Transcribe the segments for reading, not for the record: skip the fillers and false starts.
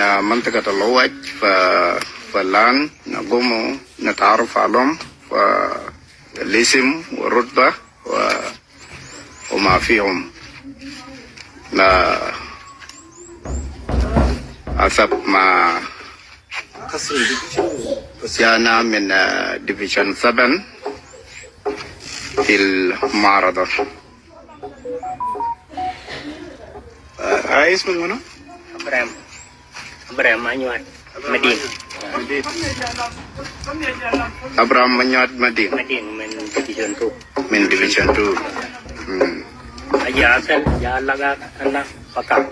من منطقة الأوج. فالآن نقوم نتعرف عليهم، الاسم والرتبة وما فيهم، لا حسب ما جانا من division 7 في المعارضة. اسمك منو؟ Abraham Abraham Manuel Madin. مدين. أبراهام منيات مدين. Madin من division 2. من division 2. Aja asal ja laga anak pakak.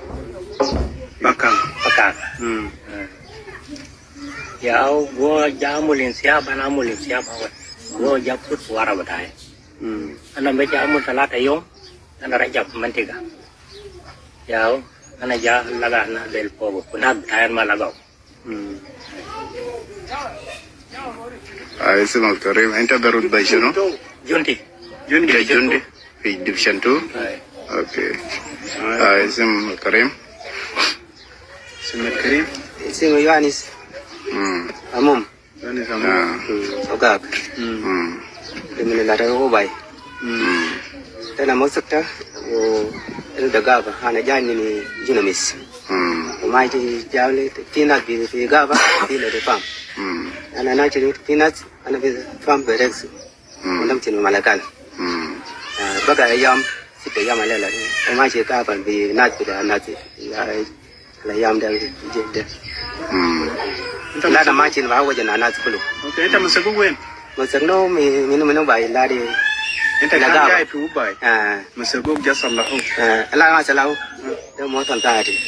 بكام. Pakak. Ya gua jamulin siapa namulin siapa gua japut suara betai. أنا بجي أعمل 3 يوم، أنا رجع في منطقة ياو أنا جا لقى أنا ديل فوق هناك بتاعي ما لقوا. اسمك الكريم، انت برتبة شنو؟ جندي. جندي، جندي في division 2. okay. اسم الكريم؟ اسم الكريم. اسمه يوانس. أموم. يعني. وقاك. من الأرغوباي. أنا مسكته و الدقابة أنا جاني من جنميس. وما يجي جاولي في ناس في غابة في لرفام. أنا ناجي في ناس أنا في فام بريكس ونمشي من ملكال. بقى أيام 6 أيام على وما يجي غابة في ناس بتاع ناس الأيام ده جدا. لا أنا ماشي مع وجه الناس كله. okay، انت مسكوك وين؟ مسكناه من باي لا دي. انت كان لا. جاي في وباي. آه. مسكوك جا صلحوك. آه، لا ما سلاو ده موتن تاعتي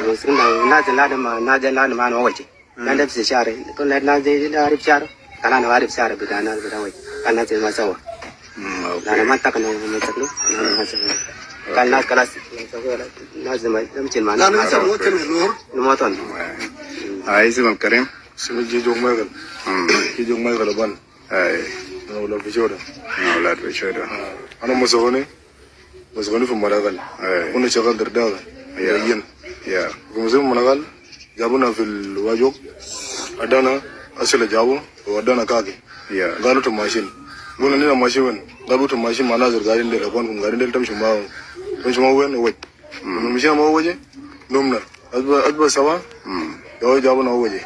مسكنا نازل لا ما نازل لا ما نوجه لا نفس الشارع كل نازل لا عارف شارع كان انا عارف شارع بتاع ناس بتاع وجه كان نازل ما سوا. لا انا ما تكنا مسكنو انا ما سوا كان ناس خلاص نازل ما يمشي مع لا ناس انت موطن النور. الموطن. اسم الكريم؟ اسمي جيجو مايكل. جيجو مايكل بان. انا ولا في شورا. من أولاد بشورة. انا مسكوني في ملغل. كنا شغال درداغة جايين في مسكوني ملغل، جابونا في الواجوك، ادانا اسئله جابوا وادانا كاكي. قالوا انتم ماشيين، قلنا لنا ماشيين وين؟ قالوا انتم ماشيين مع ناس قاعدين ديل اخوانكم قاعدين ديل، تمشوا معاهم، تمشوا معاهم وين؟ وجه لما مشينا مع وجه نمنا أصبح سوا جابونا وجه.